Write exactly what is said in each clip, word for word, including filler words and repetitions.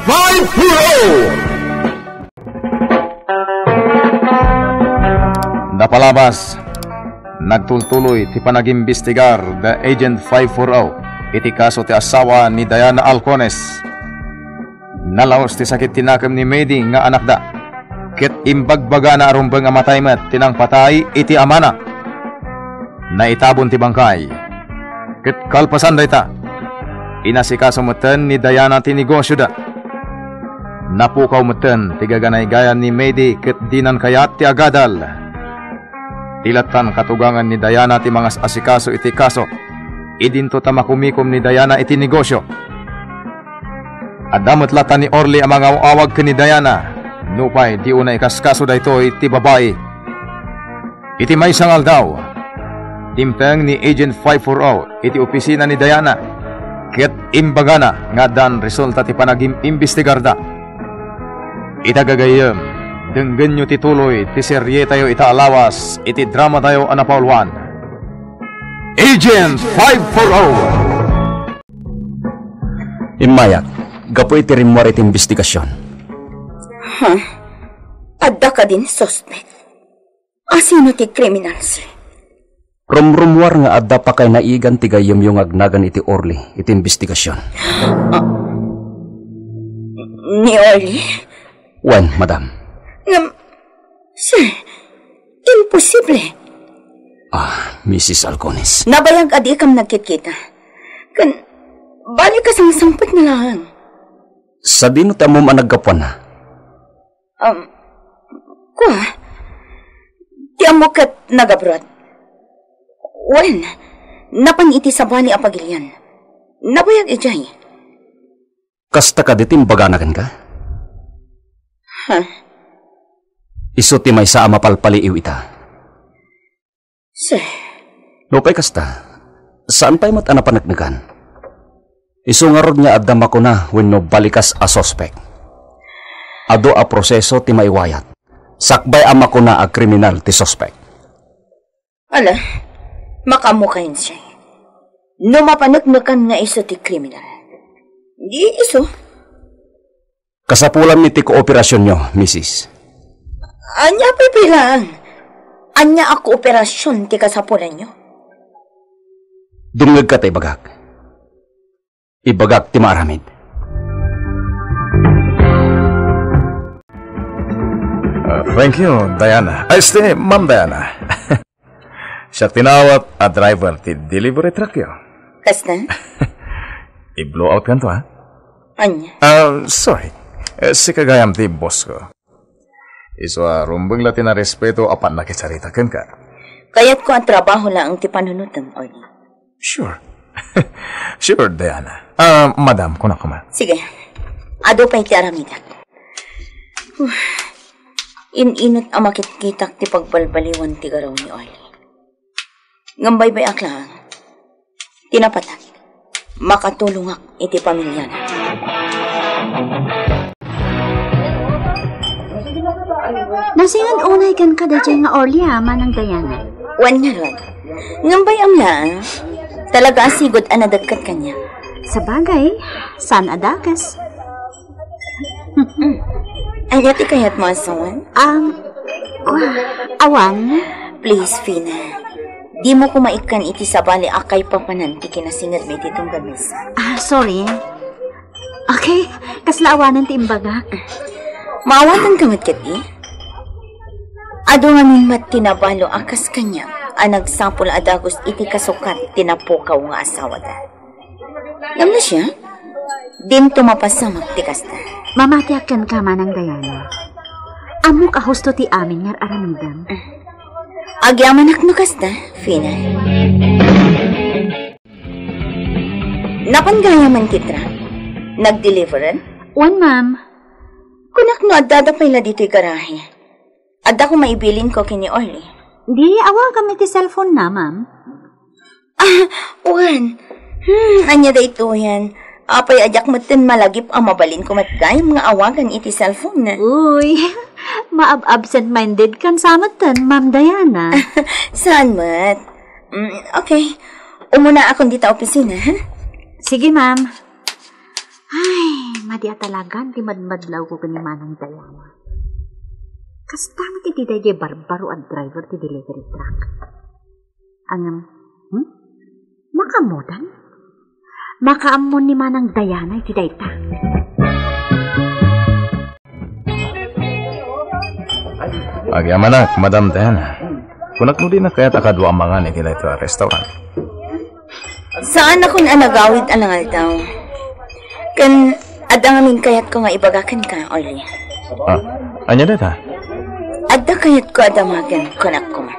five four oh. Napalabas, nagtultuloy ti panagimbestigar da Agent five four oh iti kaso ti asawa ni Diana Alcones. Nalaos ti sakit ti nakem ni Medi nga anakda, ket imbagbagana a rumbeng a matay met ti nangpatay iti amana. Naitabon ti bangkay, ket kalpasan dayta, inasikaso metten ni Diana ti negosyoda. Napukaw metten ti gaganaygayan ni Medi ket dinan kayat ti agadal. Ti lattan katugangan ni Diana ti mangas-asikaso iti kaso. Idinto ta makumikom ni Diana iti negosyo. Adda met latta ni Orly a mangaw-awag ken ni Diana, nupay di unay ikaskaso daytoy ti babai. Iti maysa nga aldaw, dimteng ni Agent five four oh iti opisina ni Diana, ket imbagana nga addan resulta ti panagim-imbestigarda. Ita gagayyem, denggenyo ti tuloy ti serietayo ita a lawas iti dramatayo a napauluan, Agent five four oh. Immayak, gapu iti rimmuar iti imbestigasyon. Ha? Adda kadin suspek? Asino ti kriminal, sir? Rumrummuar nga adda pakainaigan ti gayyemyo nga agnagan iti Orly iti imbestigasyon. Ah, ni Orly? Wen, madam. Ngem, sir, imposible. Ah, Missus Alcones. Nabayag a dikam nagkitkita. Ken, bali kasangsampet na laeng. Sadino ti ammom a naggapuanna? Um, kua, ti ammok ket nagabroad. Wen, napan iti sabali a pagilian. Nabayag idiay. Kasta kadi ti imbagana kenka? Ha? Isu ti maysa a mapalpaliiw ita. Sir. Nupay kasta, saan pay met a napaneknekan. Isu ngarud nga adda makuna wenno balikas a suspek. Adu a proseso ti maiwayat, sakbay a makuna a kriminal ti suspek. Ala, makaammo kayon, sir. No mapaneknekan nga isu ti kriminal, di isu. Kasapulanmi ti kooperasyonyo, misis. Ania pay pay laeng? Ania a kooperasion ti kasapulanyo? Dumngegka ta ibagak. Ibagak ti maaramid. Ah, thank you, Diana. Ay, este, Ma'am Diana. Siak ti naawat a driver ti delivery truckyo. Kasta? I-blow out kanto, ha? Ania? Ah, sorry. Eh, sika gayam ti boss ko. Isu a rumbeng la ti narespeto a pannakisarita kenka. Kayatko a trabaho laeng ti panunotem, Orly. Sure. Sure, Diana. Ah, madam, kunak koma. Sige. Adu pay ti aramidek. Huh. In-inut a makitkitak ti pagbalbaliwan ti garaw ni Orly. Ngem baybay-ak laeng. Ti napatak, makatulongak iti pamiliana. Nasingan unay kenka daydiay nga Orly a, Manang Diana? Wen ngarud. Ngem bay-am laeng. Talaga a sigud a nadagket kaniak. Sabagay, saan a dakes? Ania ti kayatmo a sawen? Um, wa-, awan. Please, Fina. Dimo koma ikkan iti sabali a kaipapanan ti kinasingedmi iti tunggal misa. Ah, sorry. Okay, kasla awanen ti imbagak. Maawatanka met ketdi? Adu ngamin met ti nabalo a kas kaniak a nagsapul a dagus iti kasukat ti napukaw nga asawada. Ngem no siak, dinto mapasamak ti kasta. Mamatiak kenka, Manang Diana. Ammok a husto ti amin nga ar-aramidem. Agyamanak no kasta, Fina. Napan gayam ti truck? Nag-deliveran? Wen, ma'am. Kunak no addada pay la ditoy garahe. Adda koma ibilinko ken ni Orly. Di, awagam iti cellphone na, ma'am. Ah, wen. Hmm, ania daytoyen? Apay a diak metten malagip a mabalinko met gayam nga awagan iti cellphone? Uy, maab-absent-minded kan sa metten, Ma'am Diana. Saan met? Mm, okay. Umunaakon dita opisina, ha? Sige, ma'am. Ay, Adi a talagan ti madmadlawko ken ni Manang Diana. Kasta met iti daydiay barbaro a driver ti delivery truck. Ngem, hmm? Makaammodan? Makaammo ni Manang Diana iti dayta. Agyamanak, Madam Diana. Kunak no dinak kayat a kadua a mangan iti daytoy a restaurant. Saanakon a nagawid a nangaldaw. Ken adda ngamin kayatko nga ibaga kenka, Orly. Ah, ania dayta? Adda kayatko a damagen, kunak koma.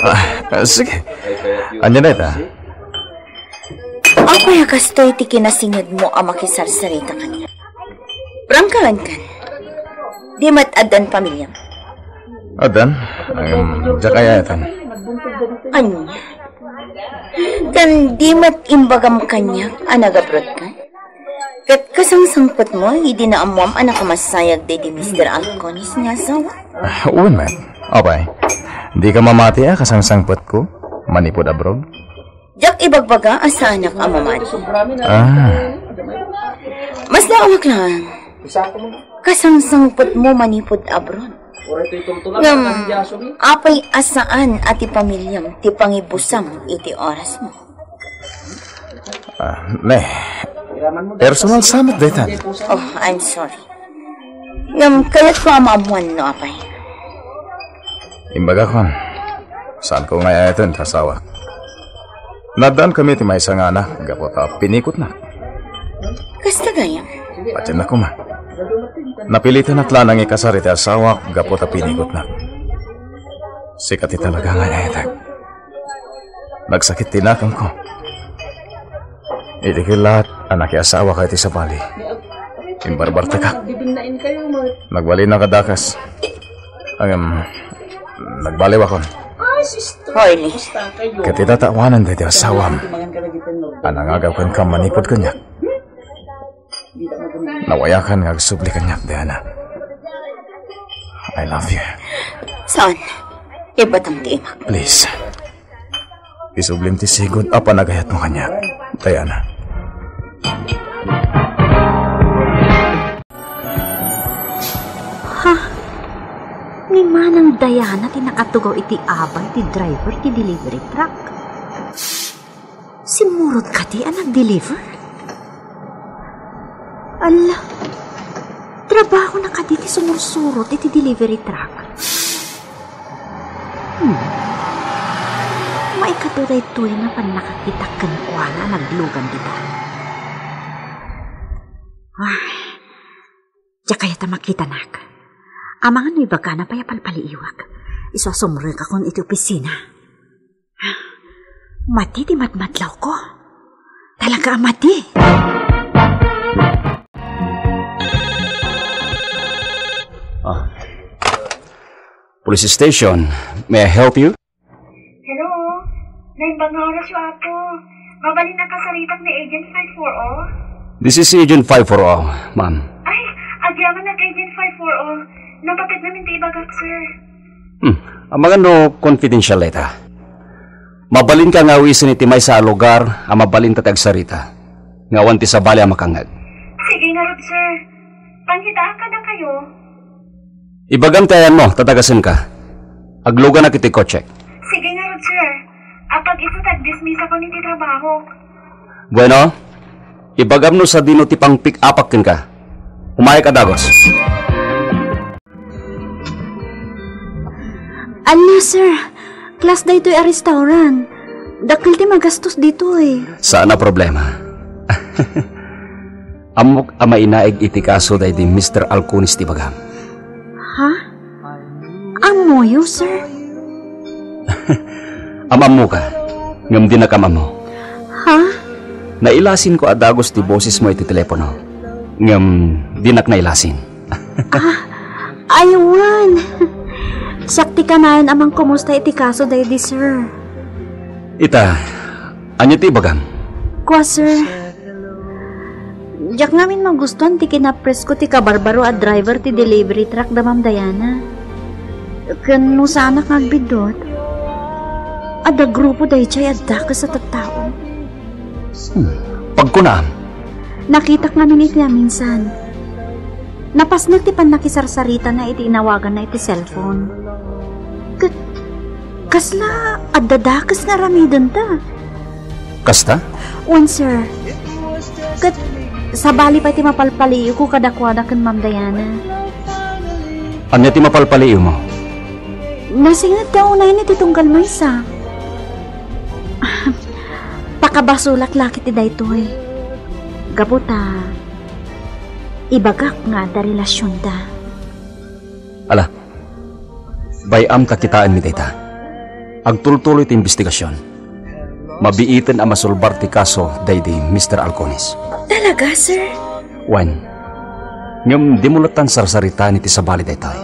Ah, ah, sige. Ania dayta? Apay a kastoy ti kinasingedmo a makisarsarita kaniak? Prangkaen kan. Di met addan pamiliam? Addan? Ngem, diak kayatan. Ania? Ken di met imbagam kaniak a nagabroad ka? Ket kasangsangpetmo idi naammoam a nakamasayag daydi Mister Alcones nga asawa? Ah, wen met. Apay, dika mamati a kasangsangpetko manipud abroad? Diak ibagbaga a saanak a mamati. Ah. Masdaawak laeng. Kasangsangpetmo manipud abroad. Ngem, apay a saan a ti pamiliam ti pangibusam iti orasmo? Ah, ne. Personal sa met daytan. Oh, I'm sorry. Ngem, kayatko a maammoan no apay. Imbagakon, saanko nga ay-ayaten ti asawak. Naaddaan kami ti maysa nga anak gapu ta pinikotnak. Kasta gayam? Patiennak koma. Napilitanak la nangikasar iti asawak gapu ta pinikotnak. Sika ti talaga nga ay-ayatek. Nagsakit ti nakemko. Idi kellaat a nakiasawaka iti sabali, imbarbartekak. Nagbalinak a dakes. Ngem, nagbaliwakon. Hoy, Lee. Ket ita ta awanen daydi asawam a nangagaw kenka manipud kaniak. Nawayakan nga agsubli kaniak, Diana. I love you. Saan? Ibatam ti imak. Please. Isublim ti sigud a panagayatmo kaniak, Diana. Ha? Ni Manang Diana ti nakatugaw iti abay ti driver ti delivery truck. Simmurot kadi a nag-deliver? Ala, trabahona kadi ti sumursurot iti delivery truck? Hmm. Maikado daytoy nga pannakakitak kenkuana a naglugan dita. Ay, diak kayat a makitanak. Amangan no ibagana pay a palpaliiwak. Isu a sumrekakon iti opisina. Madi ti madmadlawko. Talaga a madi. Ah. Police station, may I help you? Hello? Naimbag nga oras, Apo. Mabalin a kasaritak ni Agent five four oh? This is Agent five four oh, ma'am. Ay, agyaman nag-Agent five four oh. Napateg namin ti ibagak, sir. Hmm, amangan no confidential dayta. Mabalinka nga awisen iti maysa a lugar a mabalinta ti agsarita, nga awan ti sabali a makangngeg. Sige ngarud, sir. Pangitaan kadakayo. Ibagam ti ayanmo, ta dagasenka. Agluganak iti kotsek. Sige ngarud, sir. Apag isu ta agdismisakon iti trabaho. Bueno, ibagam no sadino ti pang-pick-upak kenka. Umayek a dagos. Ania, sir? Class daytoy a restaurant. Dakkel ti magastos ditoy. Saan a problema. Ammok a mainaig iti kaso daydi Mister Alcones ti ibagam. Ha? Ammoyo, sir? Am-ammoka, ngem dinakam ammo. Ha? Nailasinko a dagus ti bosesmo iti telepono, ngem dinak nailasin. Ah, ay wen. Siak ti kanayon a mangkumusta iti kaso daydi, sir. Ita, ania ti ibagam? Kua, sir. Diak ngamin magustuan ti kinapresko ti kabarbaro a driver ti delivery truck da Ma'am Diana. Ken no saanak nga agbiddut, adda grupo daydiay a dakes a tattao. Hmm. Pagkunam, Nakitak ngamin iti naminsan. Napasnek ti pannakisarsaritana iti inawaganna iti cellphone. Ket kasla adda dakes nga aramidenta. Kasta? Wen, sir. Ket sabali pay ti mapalpaliiwko kadakuada ken Ma'am Diana. Ania ti mapalpaliiwmo? Nasinget ti unayna iti tunggal maysa. Pakabasolak la ket ti daytoy. Gapu ta ibagak nga adda relasionda. Ala, bay-am ta kitaenmi dayta. Agtultuloy ti imbestigasion. Mabiiten a masulbar ti kaso daydi Mister Alcones. Talaga, sir? Wen, ngem dimo lattan sarsaritaen iti sabali daytoy.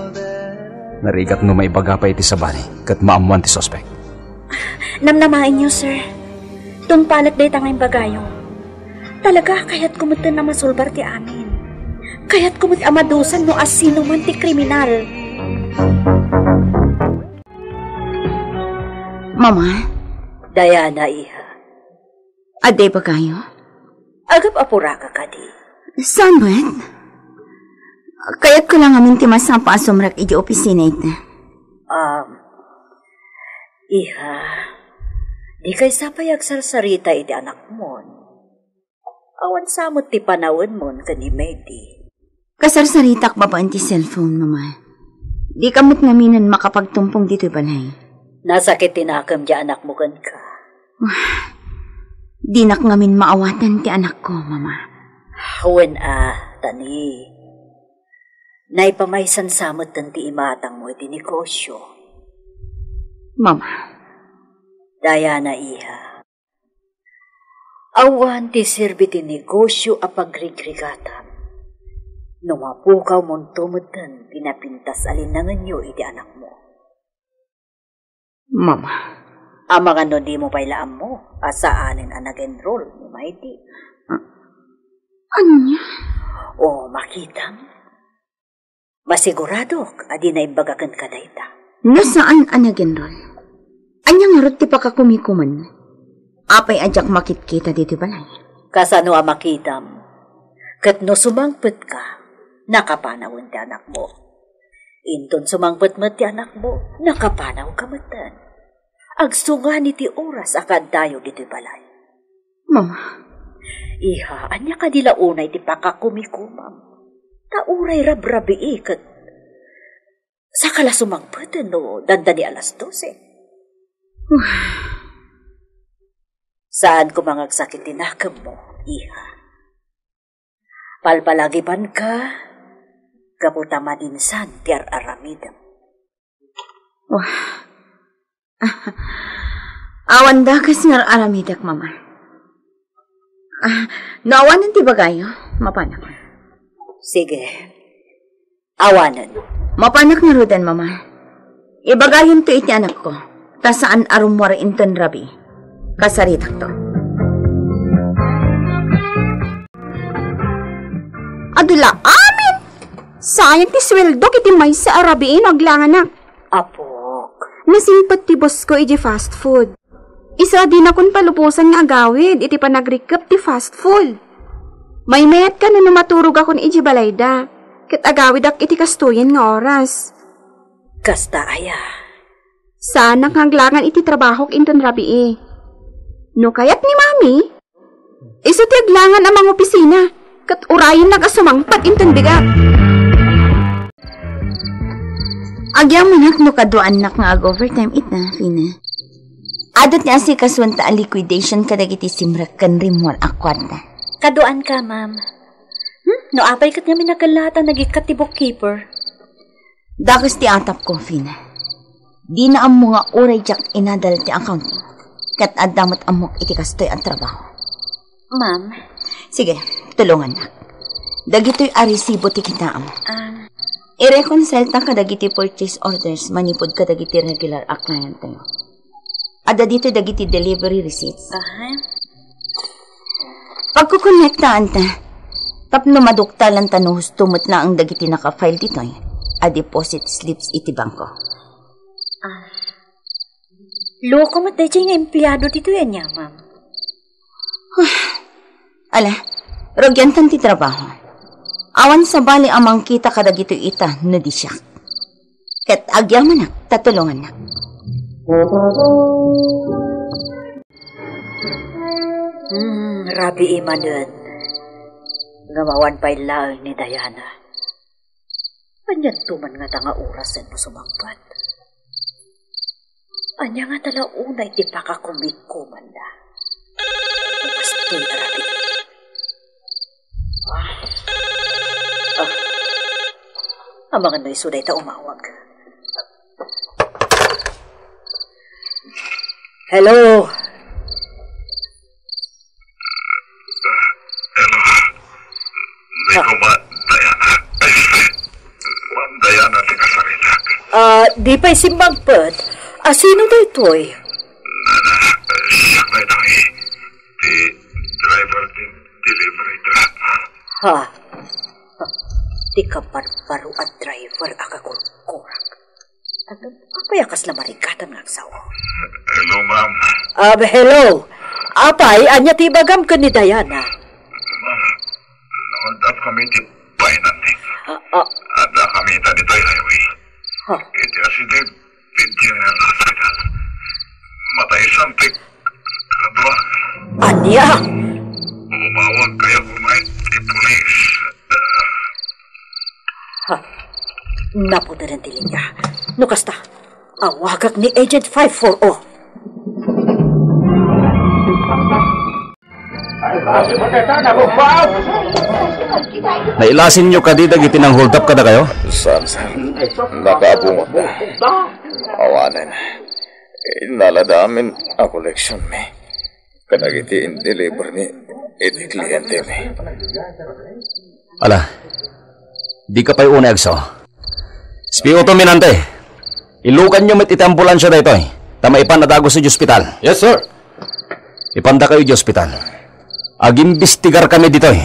Narigat no maibaga pay iti sabali ket maammoan ti suspek. Namnamaenyo, sir. Tungpalek dayta nga imbagayo. Talaga, kayatko metten a masulbar ti amin. Kayatko met a madusan no asinoman ti kriminal. Mama? Diana, iha. Adda ibagayo? Agap-apuraka kadi? Saan met? Kayatko la ngamin ti masapa a sumrek iti opisina ita. Um, iha, dikay sa pay agsarsarita iti anakmon. Awan sa met ti panawenmon ken ni Medi. Kasarsaritak babaen ti cellphone, Mama. Dika met ngaminen makapagtumpong ditoy balay. Nasakit ti nakem ti anakmo kenka. Dinak ngamin maawatan ti anakko, Mama. Wen a, Tani. Naipamaysan sa metten ti imatangmo iti negosio. Mama. Diana, iha. Awan ti serbi ti negosio a pagrigrigatam no mapukawmonto metten ti napintas a linnangenyo iti anakmo. Mama. Amangan no dimo pay la ammo a saanen a nag-enroll ni Mighty. A-, ania? O, makitam. Masiguradok a dina imbaga kenka dayta. No saan a nag-enroll, ania ngarud ti pakakumikuman? Apay a diak makitkita ditoy balay? Kasano a makitam? Ket no sumangpetka, nakapanawen ti anakmo. Inton sumangpet met ti anakmo, nakapanawka metten. Agsungani ti oras a kaaddayo ditoy balay. Mama. Iha, ania kadi la unay ti pakakumikumam? Ta uray rabrabii ket saka la sumangpeten no dandani alas dose. Saan koma nga agsakit ti nakemmo, iha. Palpalagibanka, gapu ta madinsan ti ar-aramidem. Wah. Awan dakes nga ar-aramidek, Mama. Ah, no awanen ti bagayo, mapanak. Sige. Awanen. Mapanak ngaruden, Mama. Ibagayonto iti anakko, ta saan a rummuar inton rabii. Kasaritakto. Adu la amin! Saan ti sueldok iti maysa a rabii no aglanganak. Apok. Nasingpet ti bossko iti fast food. Isu a dinakon palubosan nga agawid iti panagrikkep ti fast food. Maymayatka no, no maturogakon iti balayda, ket agawidak iti kastoyen nga oras. Kasta aya? Saanak nga aglangan iti trabahok inton rabii. No kayat ni Mami, isu ti aglangan a mangopisina, ket urayennak a sumangpet inton bigat. Agyamannak no kaduaannak nga ag-overtime ita, Fina. Adda ti asikasuanta a liquidation kadagiti simrek ken rimmuar a kuarta. Kaduaanka, ma'am. Hmm? No apay ket ngamin a kellaatan nagikkat ti bookkeeper? Dakes ti atapko, Fina. Dina ammo nga uray diak inadal ti accounting, ket adda met ammok iti kastoy a trabaho. Ma'am. Sige, tulongannak. Dagitoy a resibo ti kitaem. Ah. I-reconcile ta kadagiti purchase orders manipud kadagiti regular a client tayo. Adda ditoy dagiti delivery receipts. Aha. Pagkukonektaan ta. Tapno maduktalan ta no husto met laeng dagiti naka-file ditoy a deposit slips iti bangko. Ah. Loko met daytoy nga empleyado ditoy ania, ma'am? Ala, Rugiantan ti trabaho. Awan sabali a mangkita kadagitoy ita no di siak. Ket agyamanak ta tulongannak. Hmm, rabii manen. Ngem awan pay laeng ni Diana. Ania duman ngata nga oras no sumangpet? Ania ngata la unay ti pakakumikumanna? Kastoy a rabii. Ah. Ah. Amangan no isu dayta umawag. Hello? Hello? Ni Ah. Kuma Diana. Kuan Diana ti kasaritak. Ah, di pay simmangpet. A sino daytoy? Nana, siak daytoy. Ti driver ti delivery truck. Ha? Ti kabarbaro a driver a kakurkurak. Apay a kasla marigatan nga agsao? Hello, ma'am. Ah, hello. Apay, ania ti ibagam ken ni Diana? Ma'am, na-hold up kami ti financing. Ah, ah. Adda kami ita ditoy highway. Ha? Iti asidente ti General Hospital. Matay something. Kadua. Ania? Umawag kayo kumain ti pulis. Ha? Naputeren ti linya. No kasta, awagak ni Agent five four oh. Nailasinyo kadi dagiti nang-hold up kadakayo? Saan, sir? Nakaabungotda. Awanen. Innalada amin a koleksionmi kadagiti in-deliver mi iti klientemi. Ala, dika pay unay agsao. S P O two Minante, ilukanyo met iti ambulansio daytoy, ta maipan a dagus iti ospital. Yes, sir. Ipandakayo iti ospital. Agimbestigar kami ditoy.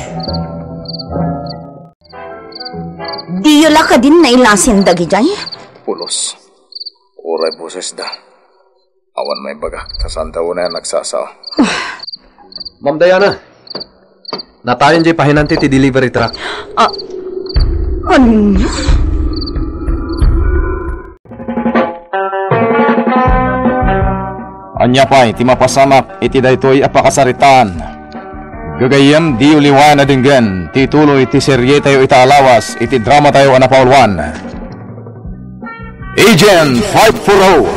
Diyo la kadin nailasin dagidiay? Pulos. Uray bosesda. Awan maibagak, ta saanta unay a nagsasao. Ma'am Diana, natayon diay pahinante ti delivery truck. Ah, ania? Ania pay ti mapasamak iti daytoy a pakasaritaan? Gagayyem, diyo liwayan a denggen ti ituloy ti serietayo ita a lawas iti dramatayo a napauluan, Agent five four oh.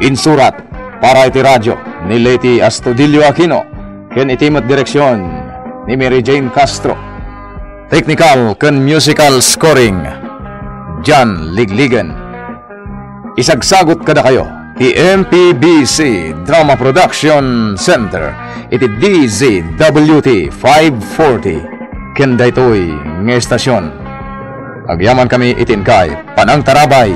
Insurat para iti radio ni Leti Astudillo Aquino ken iti met direksion ni Mary Jane Castro. Technical ken musical scoring, John Ligligan. Isagsagut kadakayo ti M P B C Drama Production Center iti D Z W T five forty ken daytoy nga estasion. Agyamankami iti inkay panangtarabay